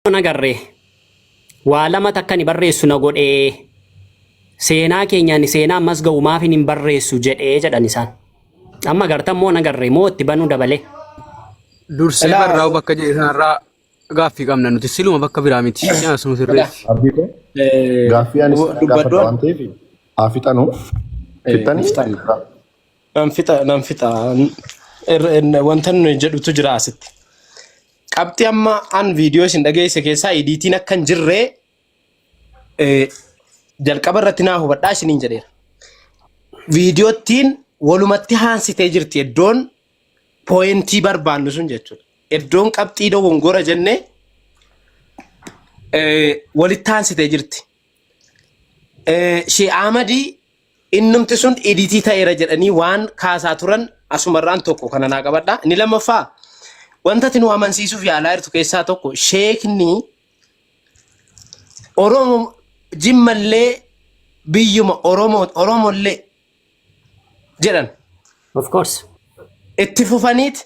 Nagarre waa lama takka ni barreessu na godhee, seenaa keenyaan seenaa ammas ga'u maaf hin barreessu jedhee jedhan isaan. Amma gartan moo nagarre moo itti banuu dabalee. Dursee Ilaa barraa'u bakka jedhe sanarraa gaaffii qabna nuti siluma bakka biraa miti. Si'aan sun sirreessi. Abdii koo gaaffii anis gaafadha dubbadhu waan ta'eef haa fixanu. Fixxanii fixan. Nan fixa, nan fixa. Wanta nuyi jedhutu jira asitti. Qabxii amma an viidiyoo isin dhageesse keessaa idiitiin akka hin jirre jalqaba irratti naa hubadhaa isiniin jedheera. Viidiyoottiin walumatti haansitee jirti iddoon pooyentii barbaannu sun jechuudha. Iddoon qabxii dogongora jennee walitti haansitee jirti. Shee Ahmadii innumti sun editii ta'eera jedhanii waan kaasaa turan asumarraan tokko kana naa qabadha. Inni lammaffaa, wanta ati nu amansiisuuf yaalaa jirtu keessaa tokko, sheekni Oromoo Jimmallee biyyuma Oromoo Oromollee jedhan. Of course. Itti fufaniit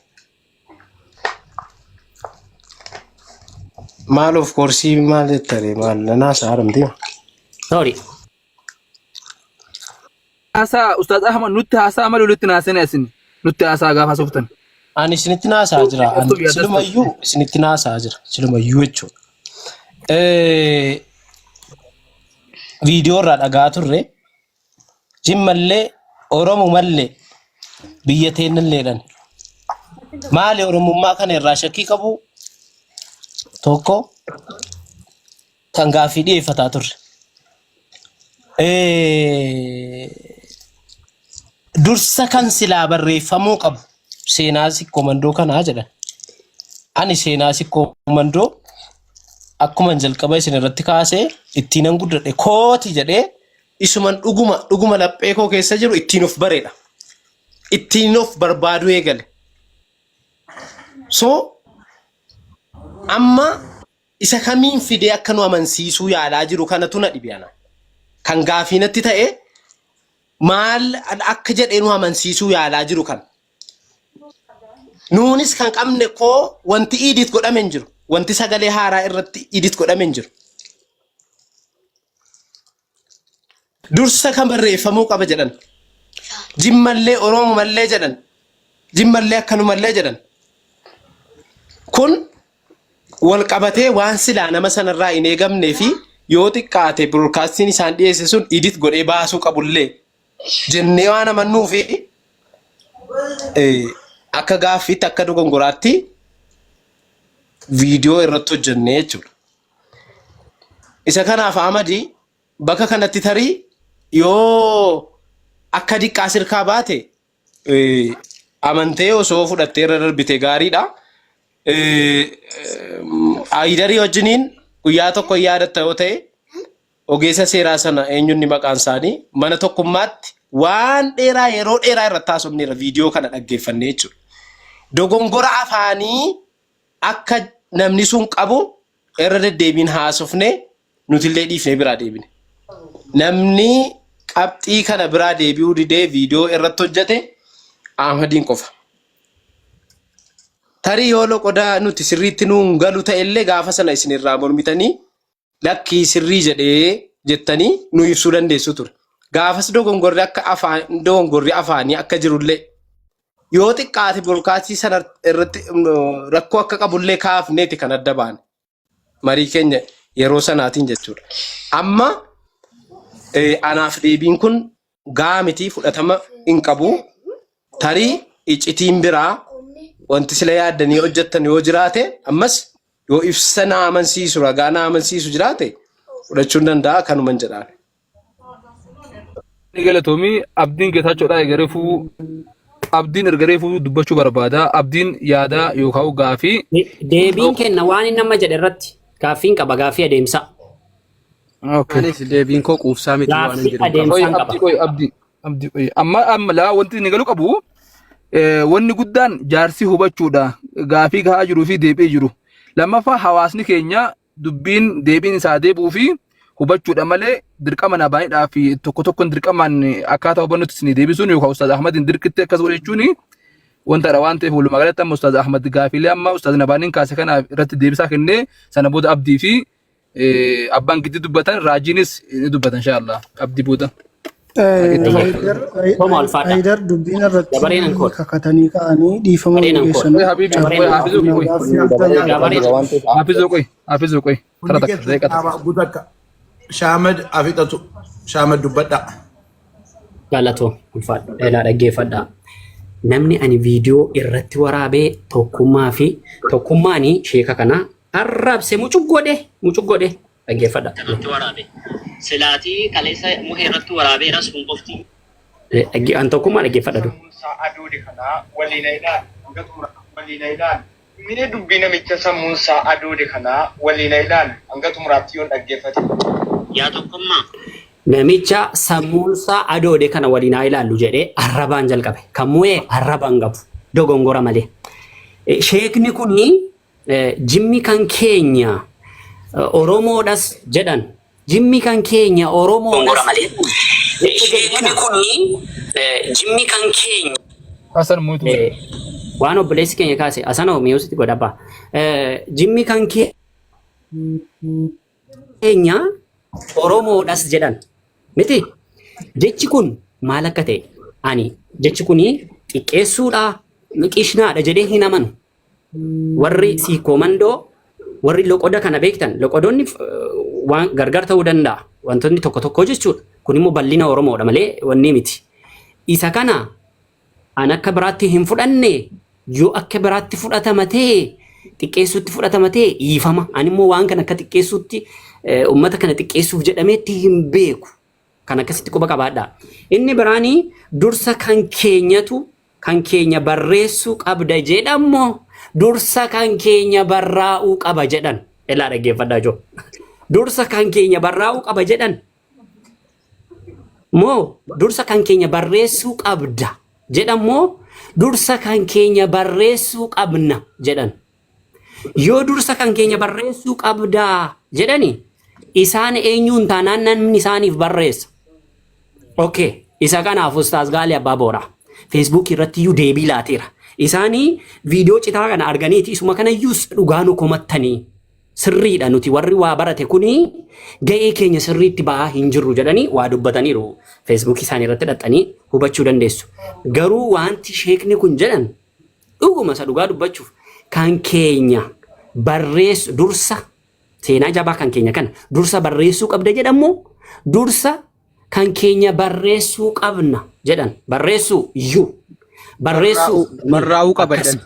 maal of course maal jettare maal nanaa saaramti. Sorry. Haasaa Ustaaz Ahmad nutti haasaa malee walitti naasanii isin nutti haasaa gaafa haasoftan. Ani isinitti naasaa jira. Ani silumayyuu isinitti naasaa jira. Silumayyuu jechuudha. Viidiyoo irraa dhagaa turre, Jimmallee Oromumallee biyya teennalleedhaan. Maali Oromummaa kana irraa shakkii qabu tokko kan gaaffii dhiyeeffataa turre. Dursa kan silaa barreeffamuu qabu seenaa Sikkoo Mandoo kanaa jedhan. Ani seenaa Sikkoo Mandoo akkuman jalqaba isin irratti kaasee ittiinan guddadhe kooti jedhee isuman dhuguma dhuguma laphee koo keessa jiru ittiin of bareedha. Ittiin of barbaaduu eegale. So amma isa kamiin fidee akka nu amansiisuu yaalaa jiru kanatu na dhibe ana. Kan gaafii natti ta'e maal akka jedhee nu amansiisuu yaalaa jiru kana. Nuunis kan qabne koo wanti edit godhame hin jiru. Wanti sagalee haaraa irratti edit godhame hin jiru. Dursa kan barreeffamuu qaba jedhan. Jimmallee Oromomallee jedhan. Jimmallee akkanumallee jedhan. Kun wal qabatee waan silaa nama sanarraa hin eegamnee fi yoo xiqqaate broadcastiin isaan dhiyeesse sun edit godhee baasuu qabullee jennee waan amannuu fi akka gaaffiitti akka dogongoraatti viidiyoo irratti hojjennee jechuudha. Isa kanaaf Ahmadi bakka kanatti tarii yoo akka diqqaa sirkaa baate amantee osoo fudhattee irra darbite gaariidha. Ayidarii wajjiniin guyyaa tokko hin yaadatta yoo ta'e, ogeessa seeraa sana eenyunni maqaan isaanii mana tokkummaatti waan dheeraa yeroo dheeraa irratti haasofneerra viidiyoo kana dhaggeeffannee jechuudha. Dogongora afaanii akka namni sun qabu irra deddeebiin haasofne, nutillee dhiifnee biraa deebine. Namni qabxii kana biraa deebi'uu didee viidiyoo irratti hojjete Ahmadiin qofa. Tarii yoo loqoda nuti sirriitti nuun galu ta'ellee gaafa sana isin irraa mormitanii lakkii sirrii jedhee jettanii nu ibsuu dandeessu ture. Gaafas dogongorri akka afaan dogongorri afaanii akka jirullee yoo xiqqaate broadcastii sana irratti rakkoo akka qabullee kaafneeti kan adda baane. Marii keenya yeroo sanaatiin jechuudha. Amma anaaf deebiin kun gaa miti, fudhatama hin qabu. Tarii iccitiin biraa wanti sila yaaddanii hojjettan yoo jiraate, ammas yoo ibsa na amansiisu, ragaa na amansiisu jiraate fudhachuun danda'a, kanuman jedhaan. Galatoomii Abdiin Geetaachoodhaa egereefuu Abdiin ergareefuu dubbachuu barbaada. Abdiin yaada yookaan gaafii. Deebiin kenna waan inni amma jedhe irratti gaaffiin qaba, gaaffii adeemsaa. Okay. Anis deebiin koo quubsaa miti waan hin Gaaffii jedhu qaba. Qoy adeemsaan qaba. Abdii, qoy Abdii, Abdii, qoy amma amma laa wanti inni galuu qabu wanni guddaan jaarsi hubachuudha gaafii gahaa jiruu fi deebi'ee jiru. Lammaffaa, hawaasni keenya dubbiin deebiin isaa deebi'uu fi hubachuudha malee dirqama na baay'eedhaa fi tokko tokkoon dirqamaan akkaataa hubannutti isin deebisuun yookaan Ustaaz Ahmadiin dirqitti akkas godhe jechuun Wantadha waan ta'eef walumaa galatti amma Ustaaz Ahmad gaafiilee amma Ustaaz Nabaaniin kaase kana irratti deebisaa kennee sana booda Abdii fi abbaan giddi dubbatan raajiinis ni dubbatan insha Allah Abdii booda. Ayyee. Homo alfaadha. Haydar dubbiin irratti Dabareen ankoodha. kakatanii ka'anii dhiifama Dabareen nu ankoodha. geessanii Qoy habibi Dabareen qoy ankoodha. hafizuu qoy gaaffii akkanaa Dabareen waan ta'eef hafizuu qoy hafizuu qoy tara Hundi takka keessan daqiiqa takka. dhaabaa gutakka. Shaamad afixatu. Shaamad dubbadha. Galatoo ulfaadha. Elaa dhaggeeffadhaa. Namni ani viidiyoo irratti waraabee tokkummaa fi tokkummaani sheeka kana arrabse mucuq godhe mucuq godhe dhaggeeffadha. Irratti waraabe. Silaatii kaleessa muhee irratti waraabeera sun qofti. An tokkummaa dhaggeeffadha du. Sammuun isaa adoode kanaa waliin haa ilaalu. Hanga xumura waliin haa ilaalu. Mee dubbii namicha sammuun isaa adoode kanaa waliin haa ilaalu. Hanga xumuraatti yoo hin dhaggeeffatin. Yaa Tokkummaa! Namicha sammuunsaa adoode kana waliin haa ilaallu jedhee arrabaan jalqabe. Kan mu'e arraba hin qabu. Dogongora malee. Sheekni kun jimmi kan keenya Oromoodhas jedhan. Jimmi kan keenya Dogongora Oromoodhas malee. jedhan. Jecha jedhu Sheekni kana kun jimmi kan keenya. Hasan mute godhe. Waan obboleessi keenya kaase asanoo mi'uusitti godha abbaa. Jimmi kan keenya Oromoodhas jedhan. Miti jechi kun maal akka ta'e ani jechi kun xiqqeessuudha qishnaadha jedhee hin amanu. Warri siikoo mandoo warri loqoda kana beektan loqodoonni waan gargar ta'uu danda'a wantoonni tokko tokko jechuudha. Kun immoo bal'ina Oromoodha malee wanni miti. Isa kana an akka biraatti hin fudhanne yoo akka biraatti fudhatama ta'e xiqqeessuutti fudhatama ta'e dhiifama. Ani immoo waan kana akka xiqqeessuutti uummata kana xiqqeessuuf jedhameetti hin beeku. Kan akkasitti quba qabaadhaa. Inni biraanii dursa kan keenyatu kan keenya barreessuu qabda jedhammoo dursa kan keenya barraa'uu qaba jedhan. Elaa dhaggeeffadhaa jiru. Dursa kan keenya barraa'uu qaba jedhan. Moo dursa kan keenya barreessuu qabda jedhan moo dursa kan keenya barreessuu qabna jedhan. Yoo dursa kan keenya barreessuu qabda jedhani isaan eenyuun taanaan namni isaaniif barreessa. Okay, isa kanaaf Ustaaz Gaalii Abbaa Booraa Facebook irratti iyyuu deebii laateera. Isaanii viidiyoo citaa kana arganiiti isuma kana iyyuu dhugaa nu komattanii sirriidha nuti warri waa barate kuni ga'ee keenya sirriitti ba'aa hin jirru jedhanii waa dubbataniiru. Facebook isaanii irratti dhaxxanii hubachuu dandeessu. Garuu wanti sheekni kun jedhan dhuguma isa dhugaa dubbachuuf kan keenya barreessu dursa seenaa jabaa kan keenya kana dursa barreessuu qabda jedhamu dursa kan keenya barreessuu qabna jedhan barreessuu iyyuu barreessuu Barraa'uu qaba akkas.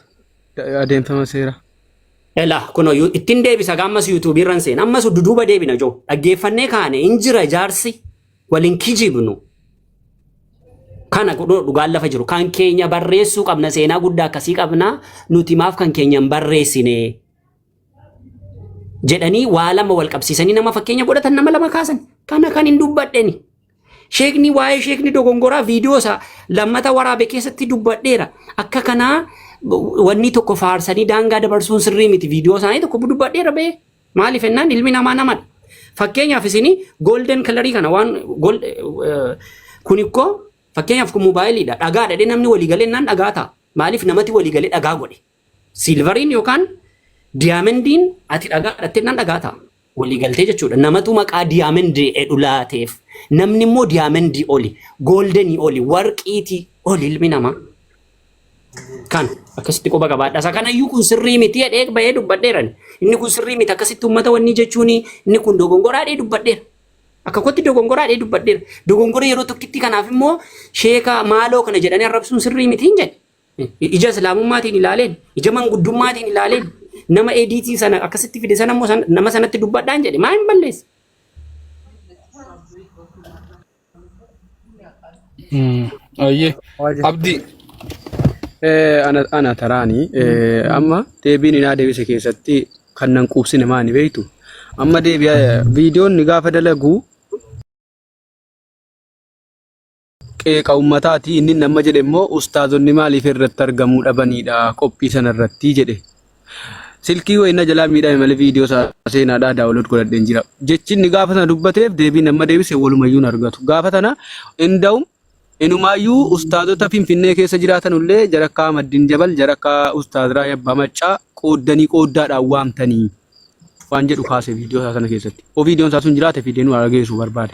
jedhan adeemsama seera. Ela kunoo ittiin deebisa ammas yuutuubii irran seena ammas duduuba deebina joo dhaggeeffannee kaane hin jira jaarsi waliin kijibnu kana kunoo dhugaan lafa jiru kan keenya barreessuu qabna seenaa guddaa akkasii qabna nuti maaf kan keenya hin barreessine jedhanii waa lama wal qabsiisanii nama fakkeenya godhatan nama lama kaasan kana kan hin dubbadheni. Sheekni waa'ee sheekni dogongoraa viidiyoo isaa lammata waraabe keessatti dubbadheera. Akka kanaa wanni tokko faarsanii daangaa dabarsuun sirrii miti. Viidiyoo isaanii tokko dubbadheera ba'ee. Maaliif jennaan ilmi namaa namadha. Fakkeenyaaf isin golden colorii kana waan kun ikkoo fakkeenyaaf kun moobaayiliidha. Dhagaa dhadhee namni walii galee naan dhagaa ta'a. Maaliif namatti walii galee dhagaa godhe? Silveriin yookaan diyaamandiin ati dhagaa dhattee naan dhagaa ta'a. Walii galtee jechuudha. Namatu maqaa diyaamandii jedhu laateef. Namni immoo diyaamandii oli, gooldenii oli, warqiitii oli ilmi namaa. Kan akkasitti quba qabaadha. Isa kanayyuu kun sirrii miti jedhee bahee dubbadheeran. Inni kun sirrii miti akkasitti uummata wanni jechuun inni kun dogongoraa dhee dubbadheera. Akka kootti dogongoraa dhee dubbadheera. Dogongora yeroo tokkitti kanaaf immoo sheeka maaloo kana jedhanii arrabsuun sirrii miti hin jedhe. Ija islaamummaatiin ilaaleen, ija manguddummaatiin ilaaleen, nama ediitii sana akkasitti fide sana immoo nama sanatti dubbadhaan jedhe maa hin balleessa. Ayyee. Abdii. Ana taraani amma deebiin inaa deebise keessatti kan nan quubsine maani beektu amma deebi'a viidiyoon gaafa dalagu qeeqa ummataati inni nama jedhe immoo ustaazonni maaliif irratti argamuu dhabaniidha qophii sana irratti jedhe. Silkii wayii na jalaa miidhame malee viidiyoo isaa seenaadhaa daawwaloot godhadheen jira. Jechi inni gaafa sana dubbateef deebii nama deebise walumayyuu hin argatu. Gaafa sana inda'um Inumaayyuu ustaazota Finfinnee keessa jiraatanullee jara akka Ahmaddin Jabal, jara akka Ustaaz Raayyaa Abbaa Maccaa qooddanii qooddaadhaan waamtanii waan jedhu kaase viidiyoo isaa sana keessatti. O viidiyoon isaa sun jiraate fidee nu dhageessuu barbaade.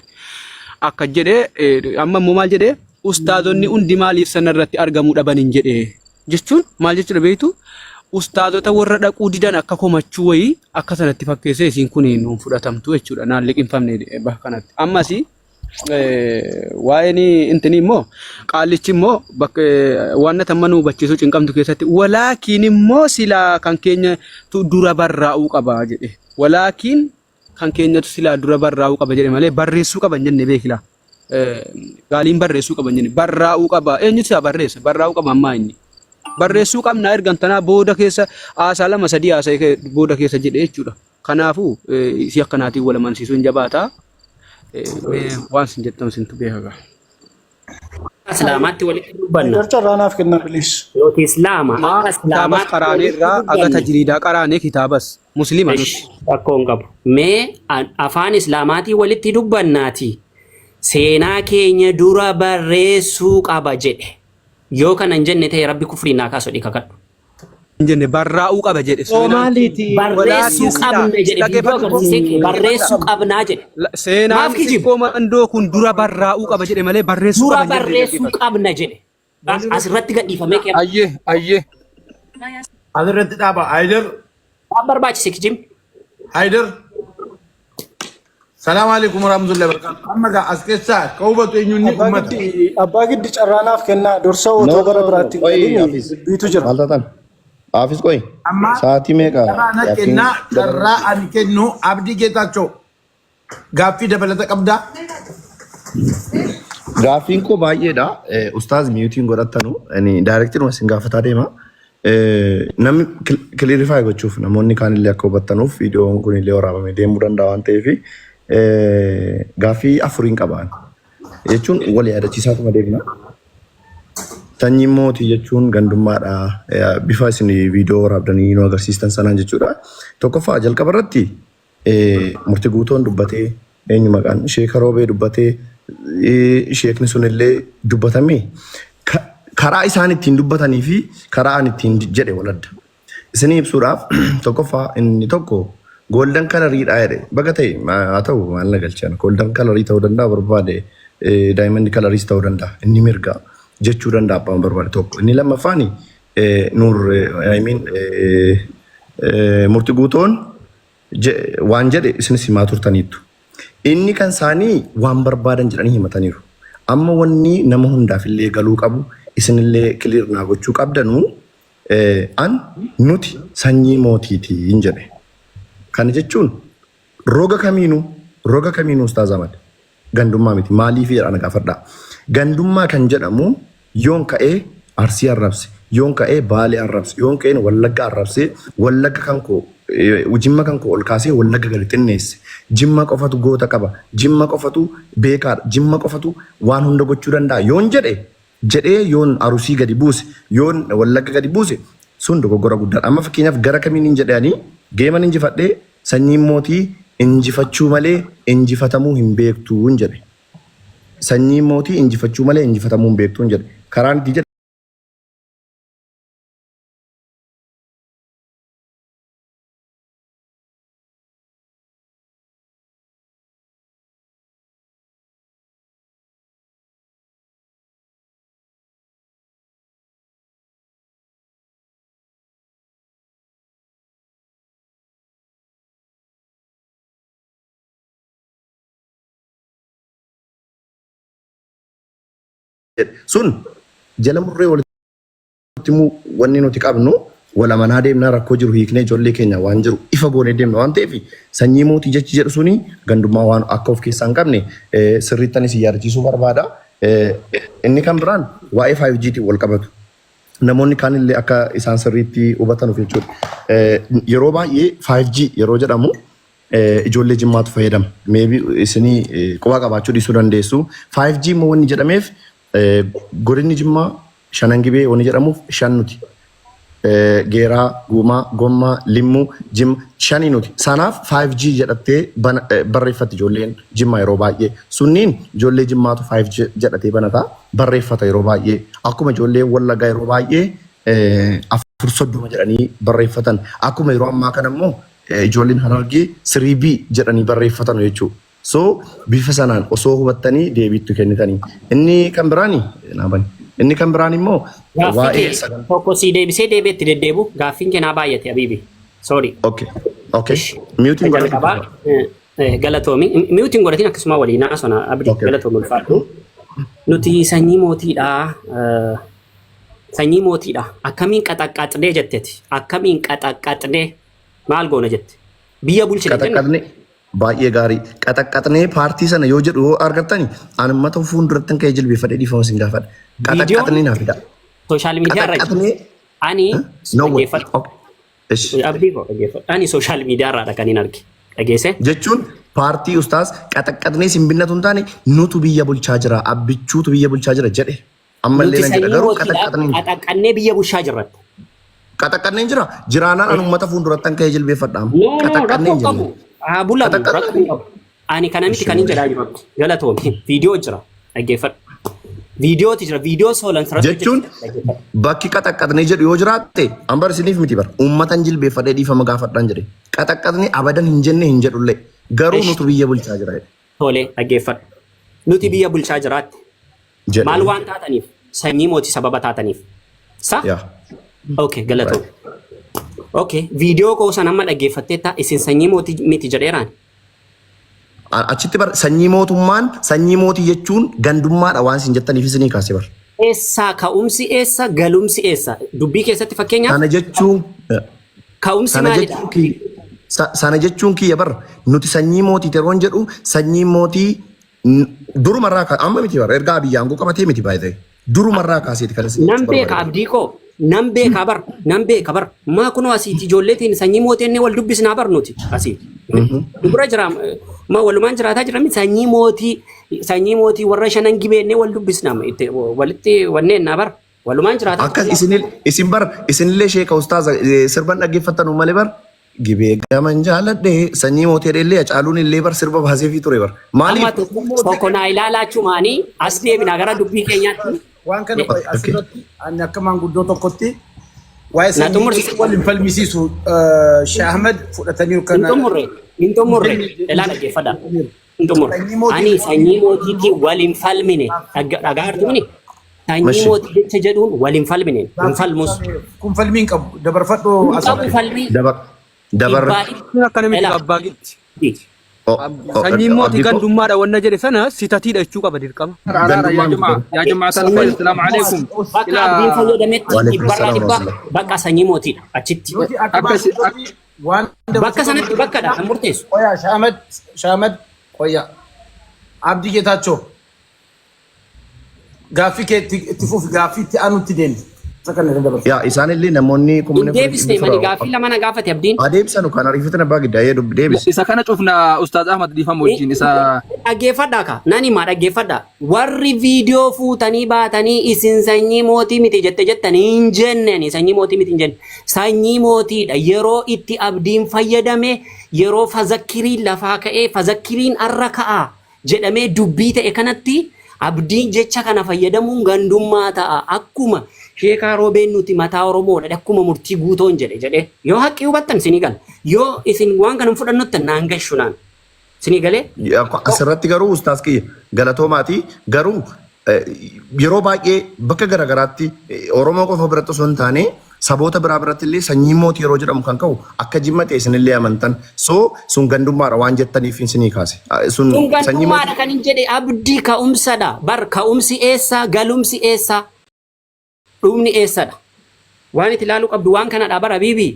Akka jedhee amma immoo maal jedhee ustaazonni hundi maaliif sana irratti argamuu dhaban hin jedhee jechuun maal jechuudha beektu ustaazota warra dhaquu didan akka komachuu wayii akka sanatti fakkeessee isiin kun nuun fudhatamtu jechuudha naan liqimfamne bakka kanatti. Ammas waa'een intini immoo qaallichi immoo bakka waan amma nu hubachiisuu cinqamtu keessatti walaakiin immoo silaa kan keenyatu dura barraa'uu qaba jedhe. Walaakiin kan keenyatu silaa dura barraa'uu qaba jedhe malee barreessuu qaba hin jenne beekila. Gaaliin barreessuu qaba hin jenne barraa'uu qaba eenyutu silaa barreessa barraa'uu qaba ammaa inni. Barreessuu qabna ergan tanaa booda keessa haasaa lama sadii haasa'e booda keessa jedhe jechuudha. Kanaafuu isii akkanaatiin wal amansiisuun jabaata. Mee waan isin jettan isintu beeka gaa. Islaamaatti walitti dubbanna. Haydar carraa naaf kennaa please. Nuti Islaama Maa akka kitaabas Islaamaatti qaraanee walitti irraa aga dubbanna. tajriidaa qaraanee kitaabas muslima nus. Ish, rakkoo hin qabu. Mee afaan Islaamaatiin walitti dubbannaati. Seenaa keenya dura barreessuu qaba jedhe. Yoo kana hin jenne ta'e Rabbi kufriin naa kaasu jedhii kakadhu. Hin jenne barraa'uu qaba jedhe Oo seenaan maaliiti? Barreessuu walaakin silaa qabna jedhe viidiyoo dhaggeeffadhu agarsiisee kee dhaggeeffadha barreessuu qabnaa jedhe. Seenaan Maaf kijibu? sikkoo mandoo kun dura barraa'uu qaba jedhe malee barreessuu Dura qaba hin jenne barreessuu dhaggeeffadhu. qabna jedhe. Asirratti gadhiifamee kee Ayyee ayyee. Asirratti dhaaba. Haydar. waan barbaachise kijibni. Haydar. Salaam alaikum warahmatullahi wabarakatuh. Amma gaa as keessaa ka hubatu eenyuun Abbaa ummata. giddi abbaa giddi carraa naaf kennaa dursa No, otoo no, gara no, no. biraatti hin Qoyi, galin Hafiz. dubbiitu jira. Maal taatan? Hafiz qoyi. Amma Sa'aatii meeqa carraa na gaaffiin kennaa carraa dabalata? ani kennu Abdii Geetaachoo gaaffii dabalata qabdaa. Gaaffiin koo baay'eedha. Ustaaz miyuutiin godhattanu. Ani daayirektiinuma isin gaafataa deema. Namni kilirifaa gochuuf namoonni kaan illee akka hubattanuuf viidiyoon kun illee waraabamee deemuu danda'a waan ta'eef gaaffii afuriin qaba. Jechuun wal yaadachiisaatuma deemna. Sanyiin mootii jechuun gandummaadha. Bifa isin viidiyoo waraabdanii nu agarsiistan sanaan jechuudha. Tokkoffaa jalqaba irratti murti guutoon dubbatee eenyu maqaan sheeka roobee dubbatee sheekni sunillee dubbatamee karaa isaan ittiin dubbatanii fi karaa ani ittiin jedhe waladda. Isinii ibsuudhaaf tokkoffaa inni tokko golden coloriidha jedhe baga ta'e haa ta'u maal na galchan golden colorii ta'uu danda'a barbaade diamond coloriis ta'uu danda'a inni mirga jechuu danda'a abbaan barbaade tokko. Inni lammaffaan nuur I mean murti guutoon waan jedhe isinis himaa turtaniittu. Inni kan isaanii waan barbaadan jedhanii himataniiru. Amma wanni nama hundaaf illee galuu qabu isinillee clear naa gochuu qabdanu an nuti sanyii mootiiti hin jedhe. Kana jechuun roga kamiinuu Ustaaz Ahmad gandummaa miti maaliif jedha na gaafadhaa. Gandummaa kan jedhamu yoon ka'ee Arsii arrabse, yoon ka'ee Baalee arrabse, yoon ka'ee Wallagga arrabse, Wallagga kan koo Jimma kan koo ol kaasee Wallagga gadi xinneesse. Jimma qofatu goota qaba, Jimma qofatu beekaadha, Jimma qofatu waan hunda gochuu danda'a yoon jedhe jedhee yoon Arusii gadi buuse, yoon Wallagga gadi buuse sun dogoggora guddaadha. Amma fakkeenyaaf gara kamiin hin jedhanii geeman injifadhee sanyiin mootii injifachuu malee injifatamuu hin beektuu hin jedhe. Sanyiin mootii injifachuu malee injifatamuu hin beektuu hin jedhe. Karaan itti jedhe sun jala murree walitti himuu wanni nuti qabnu wal amanaa deemnaa rakkoo jiru hiiknee ijoollee keenya waan jiru ifa goonee deemna waan ta'eef sanyii mootii jechi jedhu suni gandummaa waan akka of keessaa hin qabne sirriitti anis yaadachiisuu barbaada. Inni kan biraan waa'ee 5G tiin wal qabatu. Namoonni kaan illee akka isaan sirriitti hubatanuuf jechuudha. Yeroo baay'ee 5G yeroo jedhamu ijoollee Jimmaatu fayyadama. Maybe isinii quba qabaachuu dhiisuu dandeessu. 5G immoo wanni jedhameef godinni Jimmaa shanan gibee wanni jedhamuuf shan nuti. Geeraa, Guumaa, Gommaa, Limmuu, Jimma shanii nuti. Sanaaf 5G jedhattee barreeffatti ijoolleen Jimmaa yeroo baay'ee. Sunniin ijoollee Jimmaatu 5G jedhatee banata barreeffata yeroo baay'ee. Akkuma ijoolleen Wallaggaa yeroo baay'ee 4:30 jedhanii barreeffatan. Akkuma yeroo ammaa kana immoo ijoolleen Harargee 3B jedhanii barreeffatan jechuudha. So bifa sanaan osoo hubattanii deebiittu kennitanii. Inni kan biraani naa bani. Inni kan biraan immoo Gaaffii waa'ee kee sagantaa. tokko sii deebisee deebi'etti deddeebu gaaffiin kee naa baay'ate Habiibi. Sorry. Okay. Okay. Ishi. Muting godhatu Jalqabaa jira. galatoomi. Muting godhatiin akkasuma waliin haasona Abdi galatoomi ulfaadhu. Nuti sanyii mootiidha. Sanyii mootiidha. Akkamiin qaxaqqaxnee jetteti. Akkamiin qaxaqqaxnee maal goona jette. Biyya bulchine jenne. Qaxaqqaxnee baay'ee gaarii. Qaxaqqaxnee paartii sana yoo jedhu yoo argattani ani uummata fuulduratti ka'ee jilbeeffadhee dhiifama isin gaafadha. Viidiyoon Qaxaqqaxnee naa fida. social media irra jira. Qaxaqqaxnee Ani no way. dhaggeeffadhu. Okay. Ishi. Abdii koo dhaggeeffadhu. Ani social media irraadha kan hin arge. Dhageesse? Jechuun paartii ustaas qaxaqqaxnee isin binnatu hin taane nutu biyya bulchaa jira abbichuutu biyya bulchaa jira jedhe. Ammallee Nuti nan jedha sanyii garuu mootiidha. qaxaqqaxnee Qaxaqqannee biyya bulchaa jirra. Qaxaqqanneen jira. Jiraanaan an uummata fuulduratti kan ka'ee jilbeeffadha. No, no, Qaxaqqanneen rakkoo jenna. qabu. Haa bulamu, rakkoo Qaxaqqanneen. qabu. Ani kana miti Ishi kan hin malee. jedhaa jiru. Galatoomi. Viidiyoo jira. Dhaggeeffadhu. Viidiyooti jira. Viidiyoo soolan sirratti Jechuun hojjechiisa. Dhaggeeffadhu. bakki qaxaqqatnee jedhu yoo jiraatte an bar isiniif miti bar uummatan jilbeeffadhee dhiifama gaafadhaan jedhe. Qaxaqqatnee abadan hin jenne hin jedhullee. Garuu Ishi. nutu biyya bulchaa jira jedhe. Tole, dhaggeeffadhu. Nuti biyya bulchaa jiraatte. Maal Jedhe. waan taataniif? Sanyii mootii sababa taataniif. Sa? Yaa. Okay, galatoomi. Okay, viidiyoo koo sana amma dhaggeeffatteetta isin sanyii mootii miti jedheeraan. Achitti bar sanyii mootummaan sanyii mootii jechuun gandummaadha waan isin jettaniif isinii kaase bar. Eessaa ka'umsi eessa galumsi eessa? Dubbii keessatti fakkeenyaaf Sana jechuun ka'umsi sana maalidha? jechuun kiyya sana jechuun kiyya bar nuti sanyii mootii yeroon jedhu sanyii mootii durumarraa amma miti bar erga Abiyyi aangoo qabatee miti baay'ee durumarraa kaaseeti kan isin Nan jechuu beeka barbaade. abdii koo nan beeka bar nan beeka bar maa kunoo asiiti ijoolleetiin sanyii mootii inni wal dubbisnaa bar nuti asiiti. Nu bira jira ma walumaan jiraataa jira miti sanyii mootii warra shanan gibeennee wal dubbisnaa itti walitti wanneennaa bar walumaan jiraataa Akkas jirra. isin isin bar isinillee sheeka ustaaza sirban dhaggeeffattan malee bar gibee gaman jaaladhe sanyii mootii illee Hacaaluun illee bar sirba baaseefii ture bar. Amma Maaliif? tokko naa ilaalaachumaanii as deebinaa gara dubbii keenyaatti. Waan kana qoy asirratti ani akka maanguddoo tokkotti waa'ee Na sanyii xumursi. wal hin falmisiisu Sheh Ahmed fudhatanii Hin kana xumurre, hin xumurre. Ilaa dhaggeeffadha. Hin xumurre. Sanyii mootii Ani sanyii mootiitiin wal hin falmine. Dhagaa artumni. Sanyii Mashi. mootii jecha jedhuun wal hin falmine. Hin falmus. Kun falmii hin qabu. Dabarfadhu Hin qabu asirratti. falmii. Dabarre. Dhibbaa dhibba. Akkana miti Ilaa. abbaa gitti. Oh, Sanyiin mootii Abdii koo gandummaadha wanna jedhe sana sitatiidha jechuu qaba dirqama. Araara gandummaa yaa miti jamaa garuu. yaa jamaa alkhayr assalamu alaikum Bakka ila abdiin fayyadametti Waalaikum dhibbarraa salaam dhibba warahmatullah. bakka sanyii mootiidha achitti. Nuti akka akka si maanguddootti waan Bakka dabarsuu sanatti qabnu bakkadha kan murteessu. Qoyaa Shaamed Shaamed qoyaa Abdii Geetaachoo gaaffii kee itti fufi gaaffii itti aanutti deemi. Isa kana irra dabarsa. Yaa isaanillee namoonni Hin kumni deebisne mani gaaffii lama na gaafate abdiin. Adeemsanu kan ariifatan abbaa giddaa ee deebisi. Isa kana cufna Ustaaz Ahmad dhiifama wajjin isa Dhaggeeffadhaa ka nan himaa dhaggeeffadhaa warri viidiyoo fuutanii baatanii isin sanyii mootii miti jette jettan hin jenneen sanyii mootii miti hin jenne sanyii mootiidha yeroo itti abdiin fayyadame yeroo fazakkiriin lafaa ka'ee fazakkiriin arra ka'a jedhamee dubbii ta'e kanatti abdiin jecha kana fayyadamuun gandummaa ta'a akkuma sheekaa roobeen nuti mataa Oromoodha akkuma murtii guutoon jedhe jedhe yoo haqqii hubattan isinii gala yoo isin waan kana hin fudhannottan naan gashu naan isinii galee. Asirratti garuu ustaas kiyya galatoomaati garuu yeroo baay'ee bakka garaagaraatti Oromoo qofa biratti osoo hin taane saboota biraa biratti illee sanyii mootii yeroo jedhamu kan ka'u akka jimma ta'e isinillee amantan so sun gandummaadha waan jettaniif isinii kaase. Sun Sun sanyii gandummaadha mootii kan hin jedhe abdii ka'umsadha bar ka'umsi eessa galumsi eessa dhumni eessadha waan itti ilaaluu qabdu waan kanadha bara biibii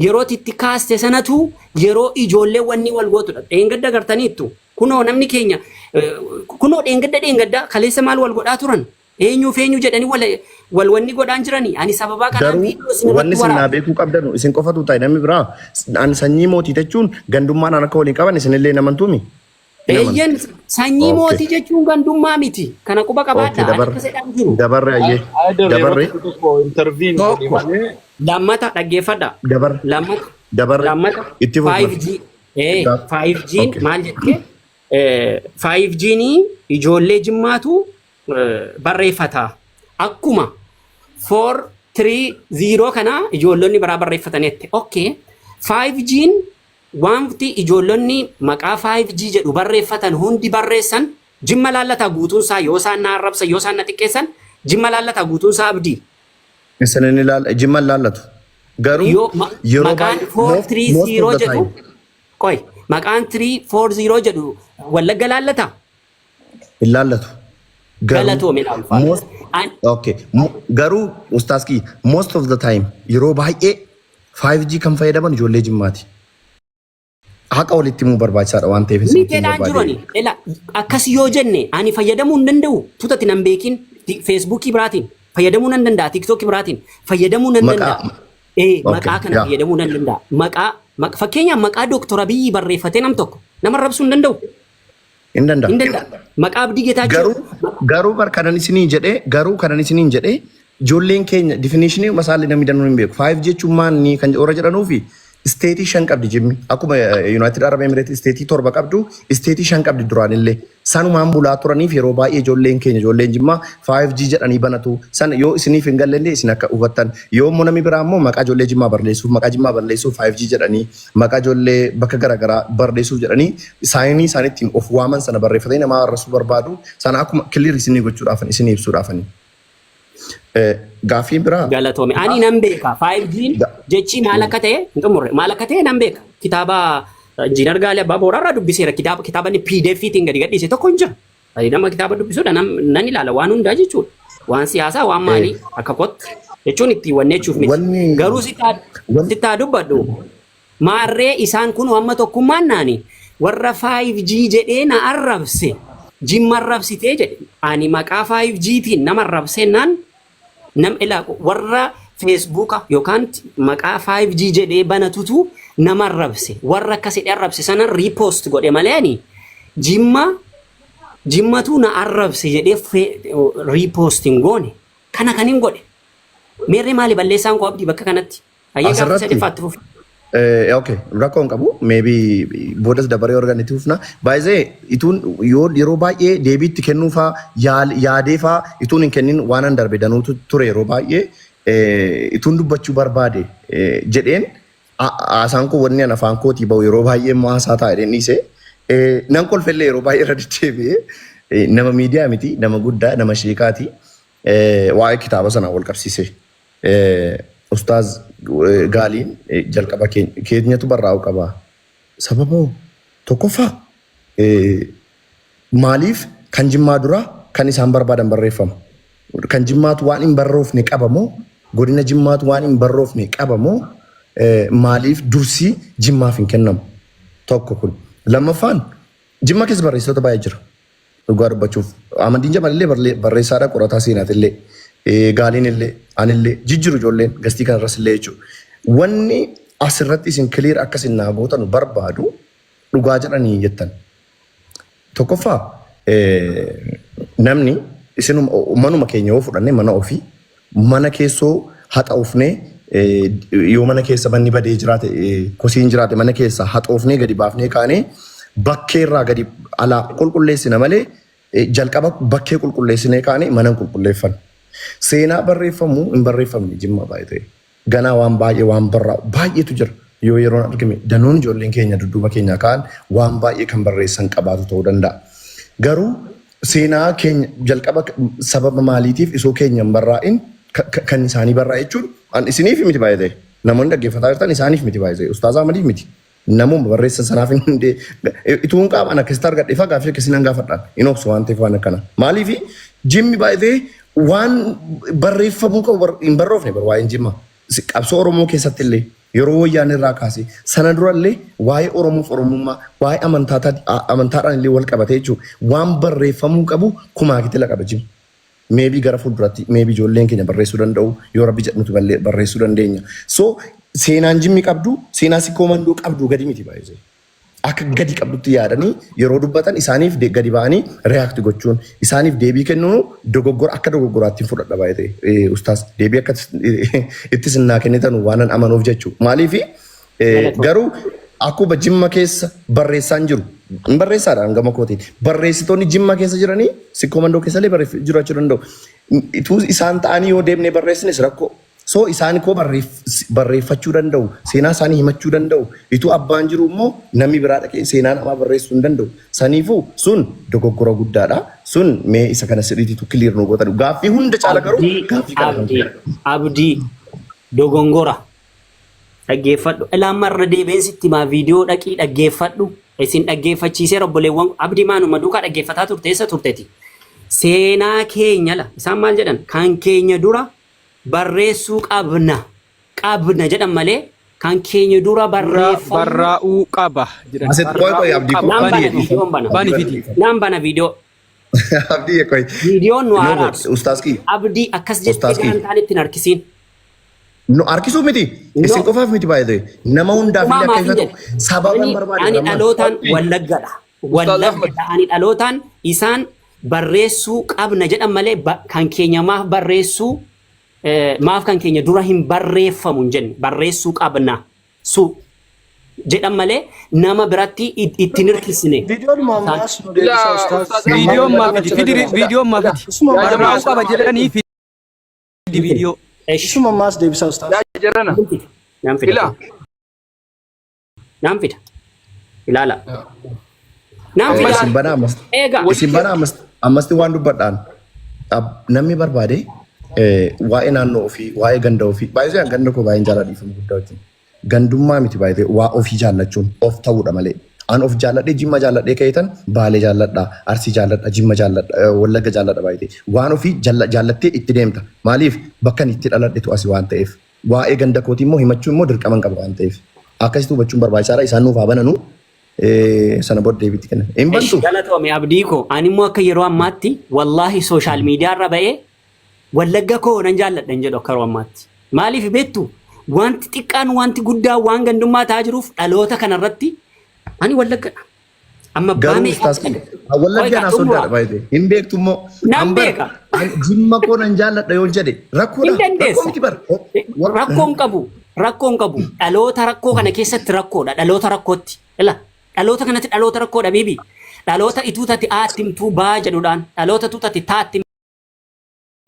yeroo itti kaaste sanatu yeroo ijoollee wanni wal gootudha dheengadda gartaniittu kunoo namni keenya kunoo dheengadda dheengadda kaleessa maal wal godhaa turan eenyuuf eenyu jedhanii wal wal wanni godhaan jiranii ani sababaa kanaan Garuu viidiyoo isin wanni irratti isin naa waraaba. beekuu qabdanu isin qofatu ta'e namni biraa an sanyii mootii jechuun gandummaan an akka waliin qaban isinillee hin amantuumi? Hin amantu. Eeyyen sanyii Okay. mootii jechuun gandummaa miti. Kana quba Okay, qabaadha. Ani dabarre. akka sedhaan jiru. Dabarre ayyee. Ayidar yeroo Dabarre. tokko tokko intervene godhi Tokko malee Lammata dhaggeeffadha. Dabarre. Lammata Dabarre. lammata Itti fufna. 5G 5G maal jette? 5G ijoollee Jimmaatu barreeffata. Akkuma 4 3 0 kana ijoollonni biraa barreeffatanitti. Okay. 5G wanti ijoollonni maqaa 5G jedhu barreeffatan hundi barreessan Jimma laallataa guutuun isaa? Yoo isaan na arrabsan, yoo isaan na xiqqeessan, Jimma laallataa guutuun isaa, Abdii? Isin inni laal Jimma laallatu. Garuu Yoo yeroo maqaan baay'ee most of 430 the jedhu time qoy, maqaan 340 jedhu Wallagga laallataa? Hin laallatu. Garuu Galatoome ulfaata. most okay, garuu ustaas kiyya, most of the time, yeroo baay'ee 5G kan fayyadaman ijoollee Jimmaati. Haqa walitti himuu barbaachisaadha waan ta'eef isinitti himuu Miteedhaan jiru barbaade. ani. Ela akkas yoo jenne ani fayyadamuu hin danda'u. Tutati nan beekin Feesbuukii biraatiin fayyadamuu nan danda'a. Tiiktookii biraatiin fayyadamuu nan danda'a. Maqaa kana fayyadamuu nan danda'a. Maqaa fakkeenyaaf maqaa Dooktor Abiyyi barreeffatee nam tokko nama arrabsuu hin danda'u. Hin danda'a. Hin danda'a. Maqaa Abdii Geetaachoo. Garuu bar kanan isiniin jedhee garuu kanan isiniin jedhee ijoolleen keenya definition masaalli namni danuu hin beeku. 5 jechuun maanni kan warra jedhanuu fi state 5 qabdi Jimmi. Akkuma United Arab Emirates state 7 qabdu, state 5 qabdi duraanillee. Sanumaan bulaa turaniif yeroo baay'ee ijoolleen keenya, ijoolleen Jimmaa, 5G jedhanii banatu. Sana yoo isiniif hin galle illee isin akka hubattan. Yoo immoo namni biraa immoo maqaa ijoollee Jimmaa barreessuuf, maqaa Jimmaa barreessuuf 5G jedhanii, maqaa ijoollee bakka garaagaraa barreessuuf jedhanii signii isaan ittiin of waaman sana barreeffatanii nama arrasuu barbaadu. Sana akkuma clear isinii gochuudhaafan isinii ibsuudhaafani. Gaaffiin biraa. Galatoome. Ani nan beeka. 5G jechi maal akka ta'e hin xumurre. Maal akka ta'e nan beeka. Kitaaba Injiinar Gaalee Abbaa Booraa irraa dubbiseera. Kitaaba inni PDF tiin gadi gadhiise tokko hin jira. Ani nama kitaaba dubbisuudha nan ilaala waan hundaa jechuudha. Waan siyaasaa, waan maalii akka kottu jechuun ittiin wanneechuuf miti. Garuu sittaa dubbadhu. Maarree isaan kun amma tokkummaan naani warra 5G jedhee na arrabse, Jimma arrabsitee jedhe. Ani maqaa 5Gtiin nama arrabsee naan nam ilaa warra Feesbuuka yookaan maqaa 5G jedhee banatutu nama arrabse. Warra akkas jedhee arrabse sana repost godhe malee ani Jimmatu na arrabse jedhee repost hin goone. Kana kan hin godhe. Meerree maali balleessaan koo, Abdii, bakka kanatti? Ayyee, gaaffii sadeffaatti fufi. Okay, rakkoo hin qabu. Maybe boodas dabaree organitti fufna. Baay'ee ituun yoo yeroo baay'ee deebiitti kennuufaa yaadeefaa ituun hin kennin waan an darbe danuutu ture. Yeroo baay'ee ituun dubbachuu barbaade jedheen haasaan koo, wanni an afaan kootii bahu yeroo baay'ee immoo haasaa ta'a jedheen dhiise. Nan kolfellee yeroo baay'ee irra deddeebi'ee. Nama miidiyaa miti, nama guddaa, nama sheekaati. Waa'ee kitaaba sanaa wal qabsiise. Ustaaz Gaaliin jalqaba keenyatu barraa'uu qaba. Sababa tokkoffaa, maaliif kan Jimmaa dura kan isaan barbaadan barreeffama? Kan Jimmaatu waan hin barroofne qaba moo, godina Jimmaatu waan hin barroofne qaba moo, maaliif dursi Jimmaaf hin kennamu? Tokko kun. Lammaffaan, Jimma keessa barreessitoota baay'ee jira. Dhugaa dubbachuuf Amantiin Jamal illee barreessaadha, qorataa seenaatillee, Gaaliin illee, anillee jijjiru, ijoolleen gastii kanarras illee jechuudha. Wanni asirratti isin clear akkasin naa gootanu barbaadu, dhugaa jedhanii jettan. Tokkoffaa, namni isinuma manuma keenya yoo fudhanne, mana ofii, mana keessoo haxoofnee, yoo mana keessa manni badee jiraate, kosiin jiraate, mana keessa haxoofnee gadi baafnee kaanee bakkeerraa gadi alaa qulqulleessina malee jalqaba bakkee qulqulleessinee kaanee mana hin qulqulleeffannu. Seenaa barreeffamu hin barreeffamne Jimma baay'ee ta'e. Ganaa waan baay'ee waan barraa'u baay'eetu jira. Yoo yeroon argame danuun ijoolleen keenya dudduuba keenya ka'an waan baay'ee kan barreessan qabaatu ta'uu danda'a. Garuu seenaa keenya jalqaba sababa maaliitiif isoo keenya hin barraa'in kan isaanii barraa'e jechuun an isiniif miti baay'ee ta'e. Namoonni dhaggeeffataa jirtan isaaniif miti baay'ee ta'e. Ustaaz Ahmadiif miti. Namuma barreessan sanaaf hin hundee ituun qaamaan akkasitti argadhe ifaa gaaffii akkasii nan gaafadhaan hin obsu waan ta'eef waan akkana. Maaliif Jimmi baay'ee waan barreeffamuu qabu hin barroofne bar waa'een Jimma. Qabsoo Oromoo keessatti illee yeroo wayyaan irraa kaasee sana dura illee waa'ee Oromoof Oromummaa, waa'ee amantaadhaan illee wal qabatee jechuudha. Waan barreeffamuu qabu kumaa kitila qaba Jimmi. Maybe gara fuulduratti maybe ijoolleen keenya barreessuu danda'u, yoo Rabbi jedhu nuti barreessuu dandeenya. So seenaan Jimmi qabdu seenaa Sikkoo Mandoo qabdu gadi miti baay'ee. Akka gadi qabdutti yaadanii yeroo dubbatan isaaniif gadi ba'anii react gochuun isaaniif deebii kennuun dogoggora akka dogoggoraatti fudhadha baay'ee ustaas deebii akka itti sinnaa kennitan waan an amanuuf jechuudha. Maaliif garuu akkuma Jimma keessa barreessaan jiru hin barreessaadha gama kootiin barreessitoonni Jimma keessa jiranii Sikkoo Mandoo keessa illee jiraachuu danda'u. Ituu isaan ta'anii yoo deemnee barreessines rakkoo. So isaan koo barreeffachuu danda'u, seenaa isaanii himachuu danda'u. Ituu abbaan jiru immoo namni biraa dhaqee seenaa namaa barreessuu hin danda'u. Saniifuu sun dogoggora guddaadha. Sun mee isa kana sirriitti clear nu gootan. Gaaffii hunda caala garuu Abdii, gaaffii kana kan Abdii, Abdii, dogongora. Dhaggeeffadhu. Ilaa marra deebiin sitti himaa viidiyoo dhaqii dhaggeeffadhu. Isin dhaggeeffachiiseera obboleewwan Abdii maanuma duukaa dhaggeeffataa turte eessa turteti? Seenaa keenya la isaan maal jedhan kan keenya dura barreessuu qabna qabna jedhan malee kan keenya dura Dura barreeffamu barraa'uu qaba jedhan. Asitti qoy qoy Barraa'uu Abdii qaba. koo naan Bani bana fidi. viidiyoon bana Bani fidi. naan bana viidiyoo Abdii qoy. viidiyoon nu No araarsu ustaas kiyya. Abdii akkas jettee Ustaas kiyya. galantaan ittiin harkisiin. No harkisuu miti. Isin No. qofaaf miti baay'ee. Nama hundaaf illee akka Uumamaa fi ifatu jedhe. sababa Ani barbaade ani Rahmaan. dhalootaan Abdii. Wallaggadha. Ustaaz Ahmad. Wallaggadha. Ani dhalootaan isaan barreessuu qabna jedhan malee kan keenya maaf barreessuu maaf kan keenya dura hin barreeffamu hin jenne barreessuu qabna su jedhan malee nama biratti ittiin hirkisne. Viidiyoon Isaan ammaas nu deebisaa Ilaa ustaaz. Ustaaz Ahmad. Viidiyoon maa fidi? Fidi viidiyoon maa fidi? Isuma Yaa jamaa Barraa'uu qaba jedhanii fidi viidiyoo. Esh. Isuma ammaas deebisaa ustaaz. Yaa jarana. Nan fida. Nan fida. Ilaa. Nan fida. Ilaala. Nan fida. Isin banaa ammas. Eega. Isin banaa ammas ammasti waan dubbadhaan namni barbaade waa'ee naannoo ofii waa'ee ganda ofii baay'ee ganda koo baay'een jaalladha dhiifama guddaa wajjin. Gandummaa miti baay'ee waa ofii jaallachuun of ta'uudha malee. An of jaalladhee Jimma jaalladhee ka'eetan Baalee jaalladha, Arsii jaalladha, Jimma jaalladha, Wallagga jaalladha baay'ee. Waan ofii jaallattee itti deemta. Maaliif bakka ani itti dhaladhetu asi waan ta'eef. Waa'ee ganda kootii immoo himachuu immoo dirqama hin qaba waan ta'eef. Akkasitti hubachuun barbaachisaadha. Isaan nuuf haa bananu. Sana booda deebiitti kenna. Hin Esh bantu. galatoomi Abdii koo ani immoo akka yeroo ammaatti wallaahi social media irra ba'ee Wallagga koo nan jaalladha hin jedhu akka yeroo ammaatti. Maaliif beektu wanti xiqqaan wanti guddaan waan gandummaa ta'aa jiruuf dhaloota kanarratti ani Wallaggadha. Amma abbaa Garuu meeqaa ustaas jedhame. kiyya. Wallaggi Qoy anaa xumura. soddaadha baay'ee. Hin beektu immoo. Nan An bar beeka. an Jimma koo nan jaalladha yoo jedhe rakkoodha. Hin Rakkoo dandeessa. miti bar. Rakkoo hin qabu. Rakkoo hin qabu. Dhaloota rakkoo kana keessatti rakkoodha. Dhaloota rakkootti. Ila dhaloota kanatti dhaloota rakkoodha biibi. Dhaloota ituu tati aatti himtuu baa jedhuudhaan dhaloota ituu tati taatti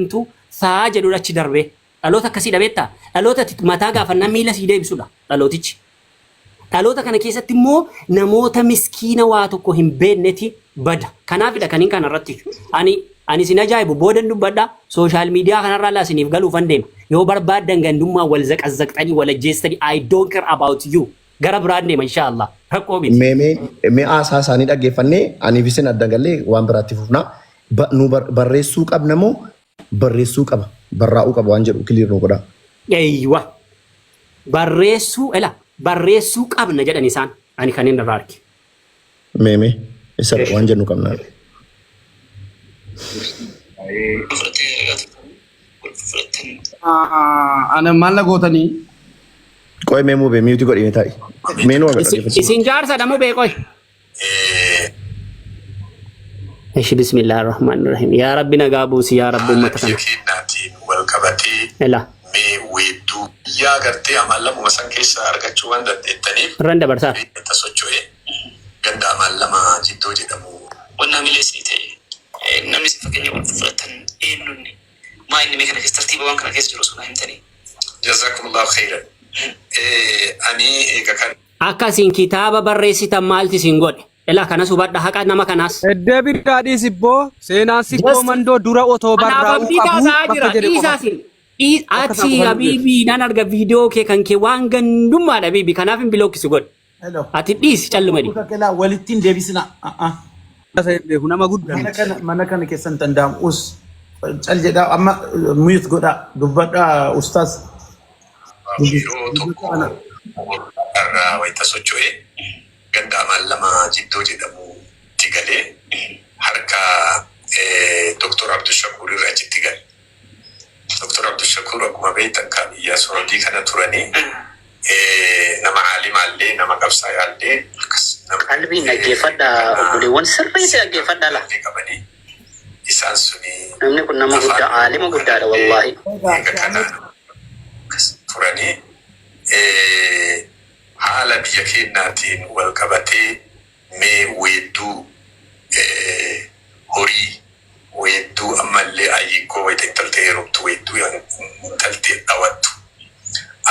himtuu saa jedhuudha achi darbee. Dhaloota akkasii dhabeetta. Dhaloota ati mataa gaafannaa miila sii deebisudha dhalootichi. Dhaloota kana keessatti immoo namoota miskiina waa tokko hin beekneti bada. Kanaafidha kan hin kana irratti ani isin ajaa'ibu boodan dubbadha social media kanarraa laa isiniif galuufan deema. Yoo barbaaddan gandummaa wal zaqazzaqxanii wal ajjeestanii I don't care about you. Gara biraan deema insha Allah. Rakkoo miti. Mee mee mee haasaa isaanii dhaggeeffannee aniif isin adda gallee waan biraatti fufnaa. Nu barreessuu qabna moo barreessuu qaba barraa'uu qaba waan jedhu clear nu godhaa. Eeywa. Barreessuu ela barreessuu qabna jedhan isaan ani kan inni irraa arge. Mee mee isa waan jennu qabna. Ana maal na gootanii? Qoy mee mube mute godhi mee taa'i. Mee nu agarra. Isin jaarsa dha mubee qoy. Ishi bismillahir rahmanir rahim. Yaa Rabbi nagaa buusi yaa Rabbi uummata kana. Biyya keennaatiin wal qabatee Ela. mee weedduu biyyaa gartee amaan lamuma san keessa argachuu waan dandeettaniif Irran dabarsaa. itti socho'e ganda amaan lama jiddoo jedhamu. Wanna hamilee isinii ta'e namni isin fakkeenya fudhattan eenyunni maa inni mee kana keessa tartiiba waan kana keessa jiru osoo naa himtanii. Jazakumullahu kheyran. Ani eega kan. Akka isin kitaaba barreessitan maalti isin godhe? Ilaa kanas hubadha haqa nama kanaas. Eddee biddaa dhiisi ibboo seenaan sikkoo Just mandoo dura otoo Anaaf barraa'uu abdii qabuu taasa'aa bakka jira. jedhe Dhiisaa qofa. isin. Dhiis Bakka isaa ati qofa nu geesse. habiibii nan arga viidiyoo kee kan kee waan gandummaadha habiibii kanaaf hin bilookisu godhe. Hello. Ati dhiisi calluma Kuta dhii. kelaa walitti hin deebisina. Ah, ah. Isa hin beeku nama guddaa Mana miti. kana mana kana keessa hin danda'amu. Us cal jedhaa amma mute godhaa dubbadhaa ustaaz. Yeroo tokko irraa wayita socho'e ganda amaan lama jiddoo jedhamutti galee harka Doktor Abdushakuur irra achitti gale. Doktor Abdushakuur akkuma beektan kaa biyya Saudii kana turanii nama aalimaallee nama qabsaayaallee akkas nama Qalbiin dhaggeeffadhaa obboleewwan sirriitti dhaggeeffadhaa laa. Qabanii isaan suni Namni kun nama guddaa aalima guddaadha wallaahi. Eega kana turanii haala biyya keennaatiin wal qabatee mee weedduu horii weedduu ammallee ayyikkoo wayita intalti heerumtu weedduu intalti dhawattu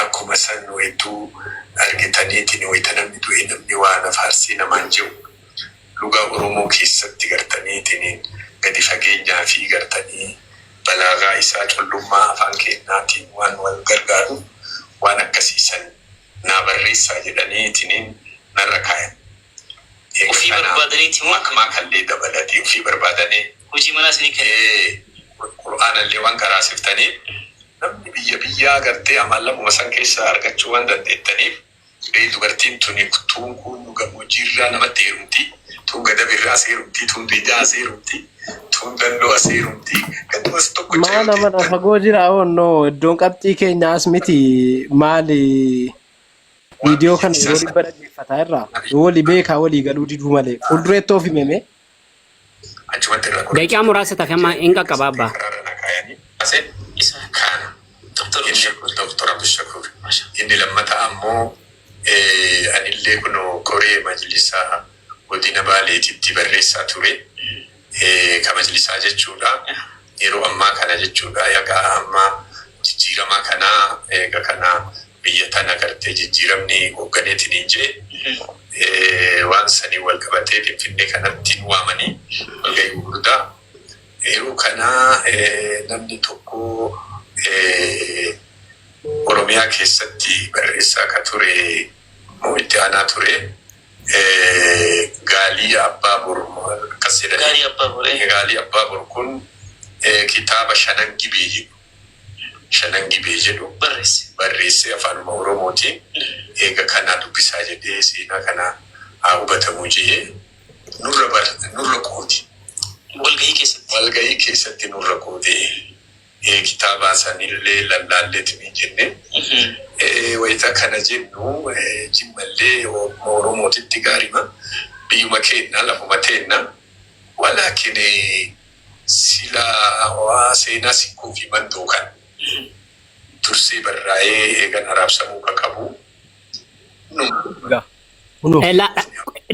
akkuma san weedduu argitaniitiin wayita namni du'e namni waa na faarsii namaan je'u lugaa Oromoo keessatti gartaniitiin gadi fageenyaa fi gartanii balaagaa isaa collummaa afaan keennaatiin waan wal gargaaruuf waan akkasii san naa barreessaa jedhaniitiin narra kaayan. Eega Ofii kana barbaadaniiti moo akkam? makmaakallee dabalatee ofii barbaadanii Hojii manaa isinii kennan? Ee, Qur'aanallee waan qaraasiftaniif namni biyya biyyaa gartee amaan lamuma san keessaa argachuu waan dandeettaniif Ee dubartiin tuni tuun kun gammoojjii irraa namatti heerumti, tuun gadab irraa as heerumti, tuun diidaa as heerumti, tuun dalloo as heerumti. Gandumas tokkocha Maal yoo amana teettan. fagoo jira onnoo iddoon qabxii keenya as miti maali Waan viidiyoo biyya kana isaa yeroo dhibba dhaggeeffataa irraa walii beekaa walii galuu diduu malee fuuldureetti of himeme achumatti irraa Daqiiqaa muraasa tafe amma hin qaqqaba abbaa. karaarra na kaayanii ase Isa kana Dr. inni Abdushakur. Dr. Abdushakur Masha. inni lammata ammoo anillee kunoo koree majlisa godina Baaleetitti barreessaa ture ka majlisaa jechuudha yeroo ammaa kana jechuudha yaga amma jijjiiramaa kanaa eega kana biyya tana gartee jijjiiramni hoogganeetiin hin jee waan sanii wal qabatee Finfinnee kanatti nu waamanii walgahii gurguddaa yeroo kana namni tokko Oromiyaa keessatti barreessaa ka ture moo itti aanaa ture Gaalii Abbaa Bor akkas jedhanii Gaalii Abbaa Bor. Gaalii Abbaa Bor kun kitaaba Shanan Gibee jedhu Shanan Gibee jedhu Barreesse. barreesse afaanuma Oromootiin eega kanaa dubbisaa jedhee seenaa kana haa hubatamuu jedhee nurra bar nurra qoode. Walgahii keessatti. Walgahii keessatti nurra qoode. Kitaaba sanillee lallaalleetiin hin jenne. Wayita kana jennu Jimmallee Oromootitti gaarima. Biyyuma keenna lafuma teenna. Walaakin sila waa seenaa Sikkoo fi Mandoo kan dursee barraa'ee eegan araabsamuu ka qabu. Nu Egaa kunoo.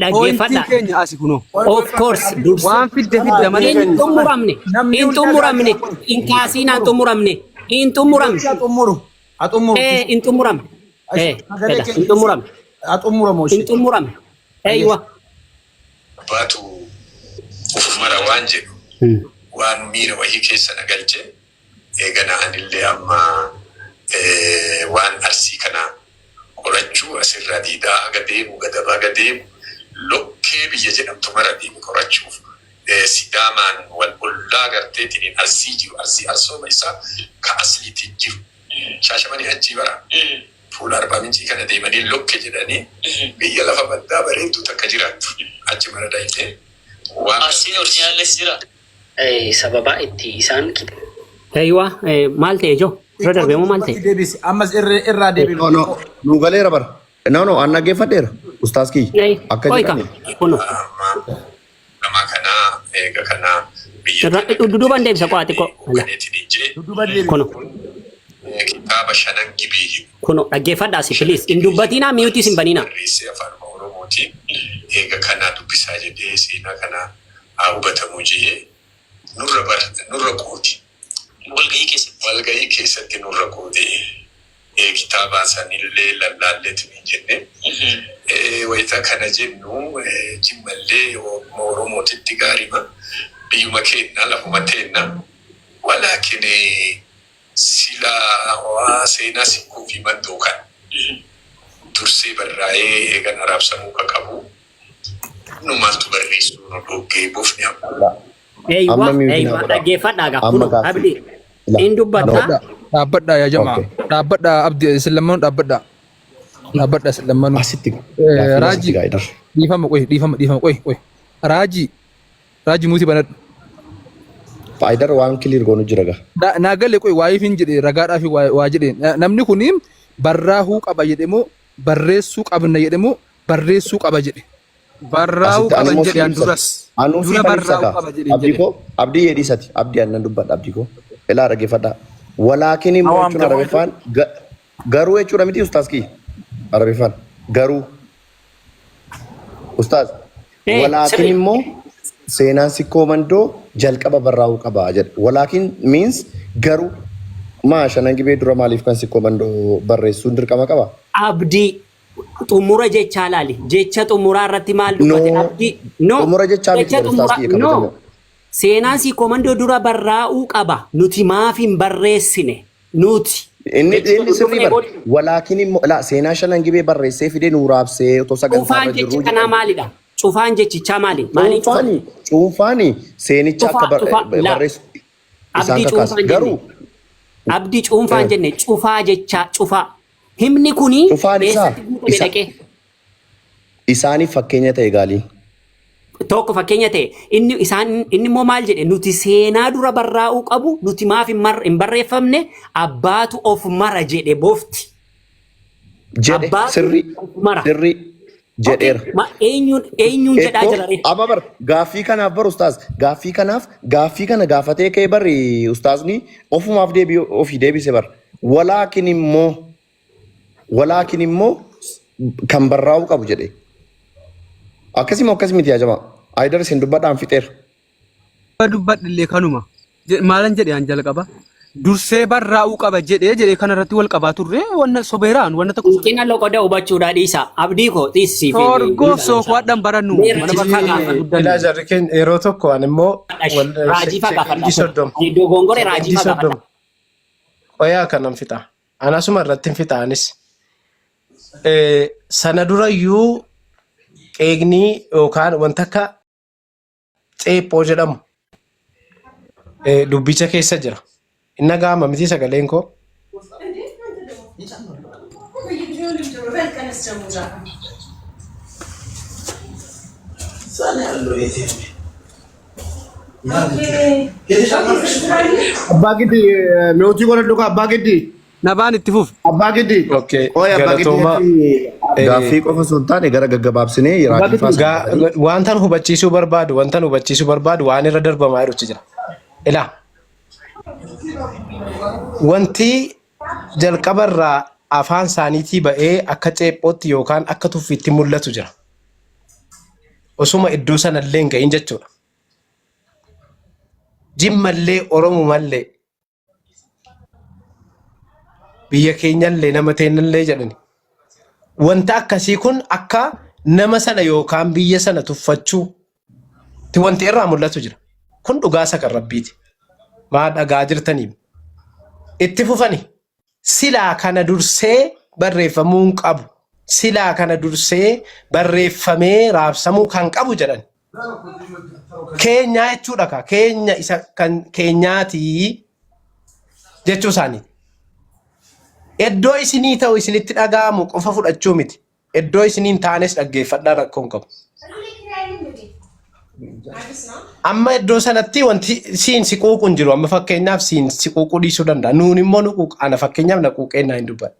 Dhaggeeffadha. Pointiin keenya asi kunoo. Of course dursa. Waan fidde fidda malee. Hin xumuramne. Hin xumuramne. Hin kaasiinaa hin xumuramne. Hin xumuramne. Xumuru. Haa xumuru. Eh, hin xumuramne. Eh, fedha hin xumuramne. Haa xumuramu Hin xumuramne. Eeywa. Abbaatu uf mara waan jedhu waan miira wahii keessa na galche eegana anillee amma waan Arsii kana qorachuu asirraa Diidaa haga deemu Gadab haga deemu Lokkee biyya jedhamtu mara deeme qorachuuf Sidaamaan wal ollaa garteetiniin Arsii jiru Arsii Arsooma isaa ka asliitiin jiru Shaashamanii achii bara fuula Arbaa Mincii kana deemanii Lokke jedhanii biyya lafa baddaa bareedduu takka jiraattu achi mara dhayxee waan Arsiin orjinaalles jira. Sababaa itti isaan kita. Eeywa maal ta'e ijoo? Irra darbee moo maal ta'e? Deebisi ammas irraa deebiin. No, no, nu galeera bara. No, no, an dhaggeeffadheera. Ustaaz kiyya. Akka Qoy kam? jedhame. Kuno. Nama kanaa eega kana biyya Irra dudduuban deebisa qo'aa xiqqoo. hoogganeetiin hin jee Kuno. kitaaba Shanan Gibee jedhu Kuno dhaggeeffadhaa si please. Hin dubbatinaa miyuutis hin baninaa. barreessee afaanuma Oromootiin eega kanaa dubbisaa jedhee seenaa kana haa hubatamuu jedhee nurra bar nurra qoode. Walgahii keessatti. Walgahii keessatti nurra qoode. Kitaaba sanillee lallaalleetiin hin jenne. Wayita kana jennu Jimmallee Oromootitti gaarima. Biyyuma keenna lafuma teenna. Walaakin sila waa seenaa Sikkoo fi Mandoo kan dursee barraa'ee eegan araabsamuu ka qabu nu maaltu barreessuu nu dhoggee bofni amma. Eeywa Amma mute naa eeywa godhaa. dhaggeeffadhaa gaa Amma kuno gaaffii. abdi La. hin dubbatta. No. Dhaabbadhaa yaa jamaa. Okay. Dhaabbadhaa abdi isin lammanuu dhaabbadhaa. Dhaabbadhaa isin lammanuu. Asitti gaaffiin asitti Raajii gaa'idha. dhiifama qoy dhiifama dhiifama qoy qoy. Raajii raajii muutii banadhu. Faayidar waan kiliir goonu jira gaa. Naa galee qoy waayiif hin jedhe ragaadhaaf waa jedhe namni kun barraahuu qaba jedhe moo barreessuu qabna jedhe moo barreessuu qaba jedhe. Barraa'uu Asitti ani qaban immoo jedhe si an ibsa. duras. Anuu Dura siifan ibsa barraa'uu kaa. qaba jedheen Abdii jedhe. koo abdii jedhiisati. Abdii annan dubbadha abdii koo. Ilaa dhaggeeffadhaa. Walaakin immoo jechuun Hawaamte Arabiffaan garuu jechuudha miti ustaaz kiyya. Arabiffaan garuu ustaaz walaakin Sirrii. immoo seenaan Sikkoo Mandoo jalqaba barraa'uu qaba jedha. Walaakin means garuu maa Shanan Gibee dura maaliif kan Sikkoo Mandoo barreessuun dirqama qaba? Abdii xumura jechaa laali. Jecha xumuraa irratti maal dubbate? No. Abdii no. Xumura jechaa miti Jecha jedha ustaaz xumuraa kiyya no. kabajamoo. Seenaan Sikkoo Mandoo dura barraa'uu qaba. Nuti maaf hin barreessine? Nuti. Inni Jechi inni kun sirrii dhufnee bar booda walaakin immoo laa seenaa Shanan Gibee barreessee fidee nuu raabsee otoo sagantaa Cufaan irra jecha jirruu kanaa jedhan. maalidha? Cufaan jechichaa maali? Maaliin cufame? Cuunfaani cuunfaani seenicha akka Cufaa cufaa laa barreessu isaan abdii kakaasa. cuunfaan jenne. Garuu Abdii cuunfaan jenne cufaa jechaa cufaa. Himni kuni cufaan isaa eessatti guutame isa dhaqee? isaaniif fakkeenya ta'e gaaliin. Tokko fakkeenya ta'e inni isaan inni immoo maal jedhe nuti seenaa dura barraa'uu qabu nuti maaf hin barreeffamne abbaatu of mara jedhe bofti. Jedhe Abbaatu sirrii of mara. sirrii Okay. jedheera. Eenyuun eenyuun jedhaa Ekkoo jira ree? amma bar gaaffii kanaaf bar ustaaz gaaffii kanaaf gaaffii kana gaafatee ka'e barri ustaazni ofumaaf deebii ofii deebise bar. Walaakin immoo kan barraa'uu qabu jedhe. Akkasii akkas miti yaa jamaa. Ayidar isin dubbadhaan fixeera. Dubbadhillee kanuma. Maalan jedhe an jalqaba. Dursee barraa'uu qaba jedhee jedhee kanarratti wal qabaa turre wanna sobeeraan wanna tokko Hanqina loqoda hubachuudha dhiisa. Abdii koo dhiisii fi Sorgoof sookoo hadhan barannu Mee mana raajii barnootaa faa keessa gaafadha. guddanne. Ilaa jarri keenya yeroo tokko ani immoo Raajii faa gaafadha. sekondii 30 Ani dogongore raajii sekondii faa gaafadha. 30 qoyaa kanan fixa. Anasuma irratti hin fixa anis. Sana durayyuu qeeqnii yookaan wanta akka ceephoo jedhamu dubbicha keessa jira. Inni gaama miti sagaleen koo. Abbaa Giddi mute godhadhu ka Abbaa Giddi. Nabaan itti fufu. Abbaa Giddi. Okay, Ooy Abbaa Giddi. galatooma. Gaaffii qofa osoo hin taane gara gaggabaabsinee raajii faa Wantan hubachiisuu barbaadu waan irra darbamaa jirutu jira. Ilaa wanti jalqabarraa afaan isaaniitii ba'ee akka ceephootti yookaan akka tuffiitti mul'atu jira. Osuma iddoo sanallee hin gahin jechuudha. Jimmallee Oromumallee biyya keenyallee nama teennallee jedhani. Wanta akkasii kun akka nama sana yookaan biyya sana tuffachuu wanti irraa mul'atu jira. Kun dhugaa isa kan rabbiiti. Maa dhagaa jirtanii itti fufani. Silaa kana dursee barreeffamuu hin qabu. Silaa kana dursee barreeffamee raabsamuu kan qabu jedhan. Keenyaa jechuudha ka. Keenya isa kan keenyaatii jechuu isaanii. Iddoo isinii ta'u isinitti dhaga'amu qofa fudhachuu miti. Iddoo isinii hin taanes dhaggeeffadhaa rakkoo hin qabu. Amma iddoo sanatti wanti siin si quuqu hin jiru. Amma fakkeenyaaf siin si quuquu dhiisuu danda'a. Nuun immoo nu quuqa. Ana fakkeenyaaf na quuqee naa hin dubbadhu.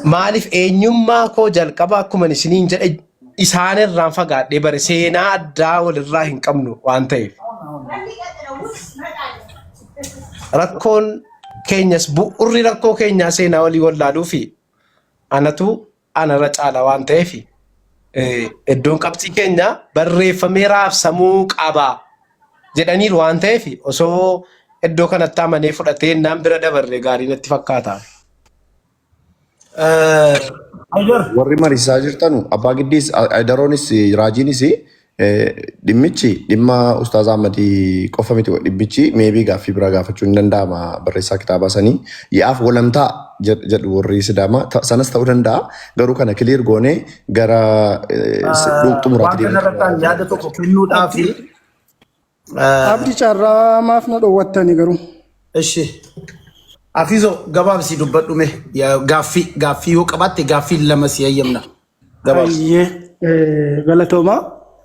Maaliif eenyummaa koo jalqaba akkuma isiniin jedhe isaan irraan fagaadhee bare seenaa addaa walirraa hin qabnu waan ta'eef. Rakkoon keenyas bu'urri rakkoo keenyaa seenaa walii wallaaluu fi anatu anarra caala waan ta'eef iddoon qabxii keenya barreeffamee raabsamuu qaba jedhaniiru waan ta'eef osoo iddoo kanatti amanee fudhatee naan bira dabarre gaarii natti fakkaata. Warri mariisaa jirtanu Abbaa Giddiis, Aydaroonis, Raajiinis dhimmichi dhimma Ustaaz Ahmadii qofa miti dhimmichi maybe gaaffii biraa gaafachuu hin danda'ama barreessaa kitaabaa sanii yaa'aaf walamtaa jedhu warri Sidaamaa sanas ta'uu danda'a garuu kana clear goonee gara Waan xumuraatti deemuu kanarratti qabna. yaada tokko kennuudhaaf Abdi carraa maaf na dhoowwattani garuu. Ishi. Afizo gabaabsii dubbadhu mee gaaffii yoo qabaatte gaaffii lama si hayyamna. Gabaabsi. Hayyee galatoomaa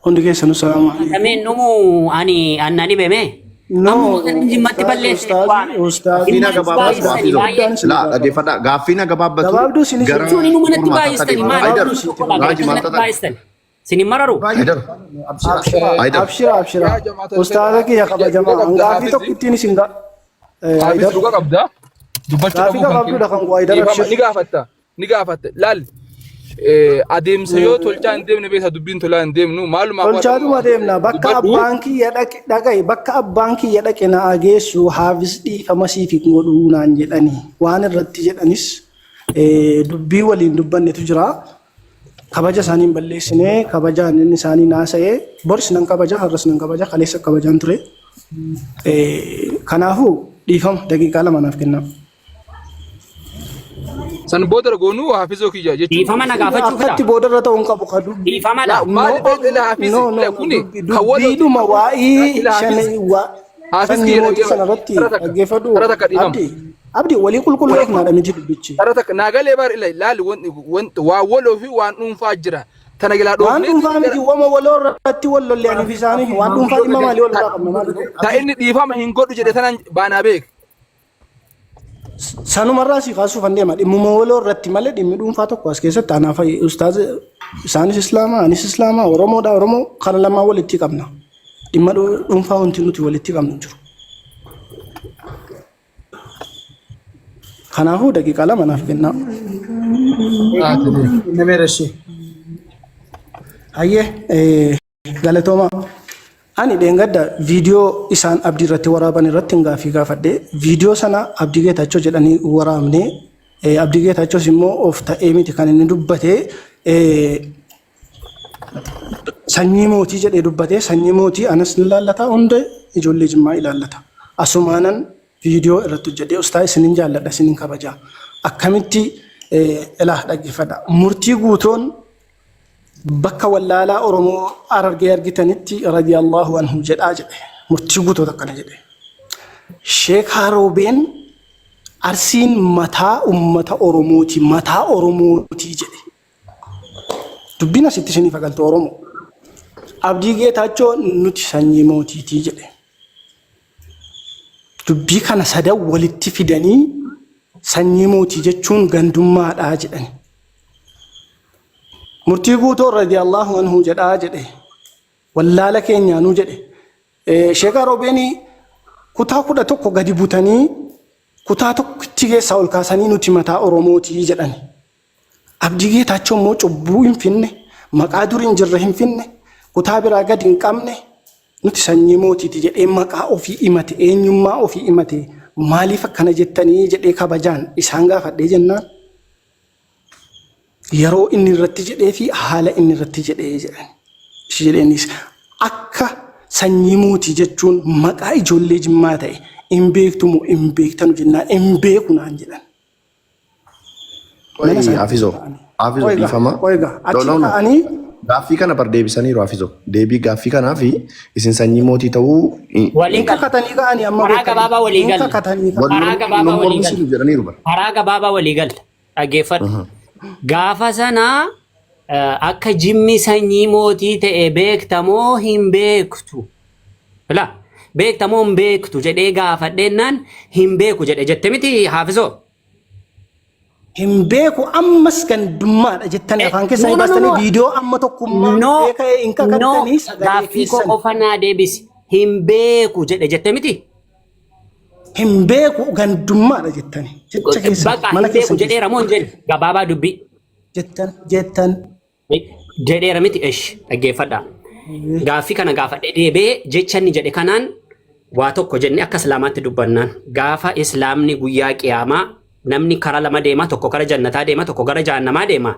hundi keessanuu salaamu alaikum. Lameen dhumu ani anna dhibeme. No, Ammuma kan jimmatti balleesse waan. ustaazi Gaaffiin gabaabatu Baay'isanii Afizo. baay'ee. Laa dhaggeeffadhaa gaaffiin gabaabatu Gabaabduu isinis gara Jechuun inni manatti furmaataatti baay'istanii adeema. maal Aydar tokko Raaji maal kanatti taatan? baay'istani. Sin hin mararu. Haydar. Abshira, Haydar. abshira, abshira. Yaa jamaata Ustaaza kiyya kabajamaa. Dhuga qabda Gaaffii Hafizi. tokkittiin isin ga. Hafiz Haydar. dhuga qabda. Dubbachuu Gaaffii dhabuu kan gabaabduudha kan koo Haydar Dhiifama abshir. ni gaafatta. Ni gaafatta. Laal adeemsa yoo tolchaa hin deemne beekta dubbiin tolaa hin deemnu maalumaaf Tolchaatuma deemna. Bakka dubbadhu. abbaan kiyya dhaqe dhaga'i. Bakka abbaan kiyya dhaqe na geessu haafis dhiifama siif hin godhuu naan jedhani. Waan irratti jedhanis dubbii waliin dubbannetu jira. Kabaja isaanii hin balleessine. Kabajaan inni isaanii naasa'e. Boris nan kabaja, har'as nan kabaja, kaleessa kabajaan ture. Kanaafuu dhiifama daqiiqaa 2 naaf kennaa. San booda goonuu hafizoo kiyya jechuun. Dhiifama na gaafachuu Akkatti fedha. boodarra ta'uu hin qabu ka dubbi. Dhiifamadha. Laa maali beekte ila hafizi No, no, ila no. kuni kan waloo Dubbiidhuma waa'ee ila hafizi shan waa hafiz sanyii kiyya mootii dhaggeeffadhu. sana irratti Tara takka dhaggeeffadhu. tara takka dhiifama. Abdi, Abdi walii qulqulleefnaadha miti dubbichi. Tara takka naa galee bar ila laali wanti waa waloo fi waan dhuunfaa jira. Tana gilaa Waan dhoofnee dhuunfaa miti wama waloo irratti wal lolle ani fi isaanii waan dhuunfaa dhimma maalii wal irraa qabna maal ta inni dhiifama hin godhu jedhe tanan baanaa beek. Sanumarraa si kaasuuf an deema. Dhimmuma waloo irratti malee dhimmi dhuunfaa tokko as keessatti anaaf ustaaz isaanis Islaama anis Islaama Oromoodha Oromoo kana lamaan walitti qabna. Dhimma dhuunfaa wanti nuti walitti qabnu hin jiru. Kanaafuu daqiiqaa 2 naaf kennaa. Nameera ishee. Hayyee galatoomaa. Ani dheengadda viidiyoo isaan Abdii irratti waraaban irratti hin gaaffii gaafadhe. Viidiyoo sana Abdii Geetaachoo jedhanii waraabne. Abdii Geetaachoos immoo of ta'ee miti kan inni dubbate. Sanyii mootii jedhee dubbate. Sanyii mootii anas ni ilaallata hunda ijoollee Jimmaa ilaallata. Asumaanan viidiyoo irratti hojjedhee ustaa isinin jaalladha isinin kabaja. Akkamitti ilaa dhaggeeffadha. Murtii guutoon Bakka wallaalaa Oromoo Harargee argitanitti radiyallahu anhu jedhaa jedhe. Murtii guutuu akkana jedhe. Sheek Haroobeen Arsiin mataa ummata Oromooti, mataa Oromooti jedhe. Dubbiin asitti isiniif agaltu Oromoo. Abdii Geetaachoo nuti sanyii mootiiti jedhe. Dubbii kana sadan walitti fidanii sanyii mootii jechuun gandummaadha jedhani. Murtii guutoo radiyallahu anhu jedhaa jedhe. Wallaala keenyaanuu jedhe. Sheekaa Roobeenii kutaa 11 gadi butanii kutaa tokkitti keessaa ol kaasanii nuti mataa Oromootii jedhani. Abdii Geetaachoo immoo cubbuu hin finne, maqaa dur hin jirre hin finne, kutaa biraa gadi hin qabne, nuti sanyii mootiiti jedhee maqaa ofii himate, eenyummaa ofii himate, maaliif akkana jettanii jedhee kabajaan isaan gaafadhee jennaan yeroo inni irratti jedhee fi haala inni irratti jedhee jedhan. Ishi jedheenis akka sanyii mootii jechuun maqaa ijoollee Jimmaa ta'e hin beektu moo hin beektanu jennaan hin beeku naan jedhan. Qoyi Mana isaanii Hafizo, ta'anii. Hafizo Qoyi gaa, dhiifama. qoyi gaa. No, Achi no, no. ka'anii Gaaffii kana bar deebisaniiru Hafizo. Deebii gaaffii kanaa fi isin sanyii mootii ta'uu Walii hin galla. kakatanii ka'anii amma Karaa beekanii. gabaabaa walii Hin galla. kakatanii wal ka'anii. Karaa gabaabaa nun walii galla. mormisiisu jedhaniiru bar. Karaa gabaabaa walii galla. Dhaggeeffadhu. Gaafa sana akka jimmi sanyii mootii ta'e beektamoo hin beektu. Laa beektamoo hin beektu jedhee gaafadheennaan hin beeku jedhe jette miti haafizoo. Hin beeku ammas gandummaadha jettanii afaan No keessanii no no baastanii no viidiyoo amma tokkummaa no beeka hin no kakattanii sagalee gaaffii koo keessan. qofa naa deebisi. Hin beeku jedhe jette miti. Hin beeku gandummaadha jettanii jecha keessan Baqa mana hin beeku keessan keessa jedheera moo hin jedhe gabaabaa dubbii. jettan jettan. Jedheera miti esh dhaggeeffadha. Gaaffii kana gaafadhe deebi'ee jecha inni jedhe kanaan waa tokko jennee akka islaamaatti dubbannaan gaafa islaamni guyyaa qiyaamaa namni karaa lama deema tokko gara jannataa deema tokko gara jahannamaa deema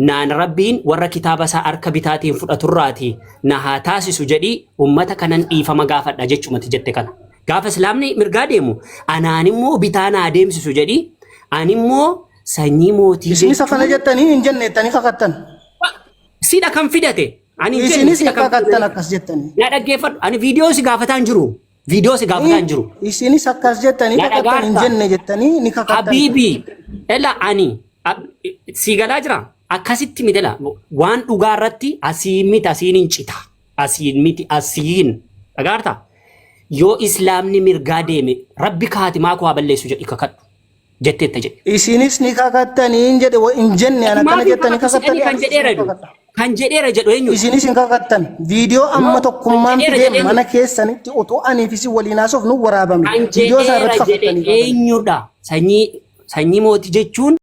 naan rabbiin warra kitaaba isaa harka bitaatiin fudhaturraati na haa taasisu jedhii ummata kanan dhiifama gaafadha jechumati jette kana. Gaafa islaamni mirgaa deemu anaan immoo bitaa naa deemsisu jedhii ani immoo Sanyii mootii Isinis akkana jechuun jettanii hin jenne jettanii kakattan. sidha kan fidate. Ani hin jenne Isinis sidha hin kan kakattan fidate. akkas jettanii. Na dhaggeeffadhu. Ani viidiyoo si gaafataa hin jiru. Viidiyoo si gaafataa hin jiru. Isinis akkas jettanii Na kakattan hin dhagaarta. jenne jettanii ni kakattan. Habiibi. Ela ani si galaa jira. Akkasitti miti ela waan dhugaa irratti asiin miti asiin hin cita. Asiin miti asiin. Dhagaarta. Yoo islaamni mirgaa deeme rabbi kaatimaa koo haa balleessu jedhi kakadhu. jetteetta jedhe. Isinis ni kakattanii hin jedhe hin jenne an Ati akkana maaf hin jettanii kakattu si kakattanii kan anis jedheera isin jedhu. kakadha. Kan jedheera jedhu eenyudha? Isinis hin kakattan. Viidiyoo amma No, kan tokkummaan jedheera fidee jedhe mana eenyudha? keessanitti otoo anii fi isin waliin haasofnu waraabame. Kan Viidiyoo isaa irratti jedheera jedhe kakattanii baatan. eenyudha? Sanyii mootii jechuun.